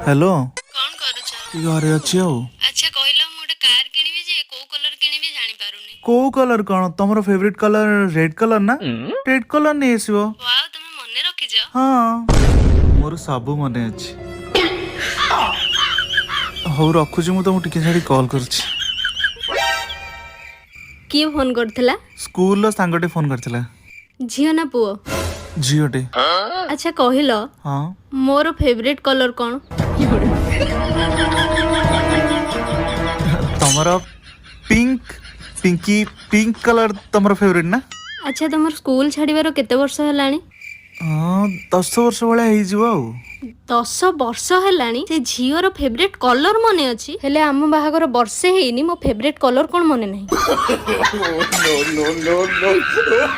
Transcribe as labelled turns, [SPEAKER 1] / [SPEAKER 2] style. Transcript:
[SPEAKER 1] Hello.
[SPEAKER 2] କଣ କରୁଛ?
[SPEAKER 1] ଘରେ ଅଛି ଆଉ।
[SPEAKER 2] ଆଚ୍ଛା କହିଲ, ମୁଁ ଗୋଟେ କାର କିଣିବି ଯେ କୋଉ କଲର କିଣିବି ଜାଣିପାରୁନି।
[SPEAKER 1] କୋଉ କଲର କଣ? ତମର ଫେଭରେଟ କଲର ରେଡ କଲର ନା? ରେଡ କଲର ନେଇ ଆସିବ।
[SPEAKER 2] ୱାଓ, ତମେ ମନେ ରଖିଛ।
[SPEAKER 1] ହଁ, ମୋର ସବୁ ମନେ ଅଛି। ହଉ, ରଖୁଛି, ମୁଁ ତମକୁ ଟିକେ ଛାଡି କଲ୍ କରୁଛି।
[SPEAKER 2] କିଏ ଫୋନ କରିଥିଲା?
[SPEAKER 1] ସ୍କୁଲର ସାଙ୍ଗଟେ ଫୋନ କରିଥିଲା।
[SPEAKER 2] ଝିଅ ନା ପୁଅ?
[SPEAKER 1] ଝିଅଟେ।
[SPEAKER 2] ଆଚ୍ଛା କହିଲ,
[SPEAKER 1] ହଁ।
[SPEAKER 2] ମୋର ଫେଭରେଟ କଲର କଣ?
[SPEAKER 1] ତମର ପିଙ୍କ, ପିଙ୍କି ପିଙ୍କ କଲର ତମର ଫେଭରେଟ ନା?
[SPEAKER 2] ଆଚ୍ଛା, ତମର ସ୍କୁଲ ଛାଡିବାର କେତେ ବର୍ଷ ହେଲାଣି?
[SPEAKER 1] ହଁ, 10 ବର୍ଷ ଭଳିଆ ହେଇଯିବ ଆଉ।
[SPEAKER 2] 10 ବର୍ଷ ହେଲାଣି, ସେ ଝିଅର ଫେଭରେଟ କଲର ମନେ ଅଛି, ହେଲେ ଆମ ବାହାଘର ବର୍ଷେ ହେଇନି, ମୋ ଫେଭରେଟ କଲର କଣ ମନେ ନାହିଁ।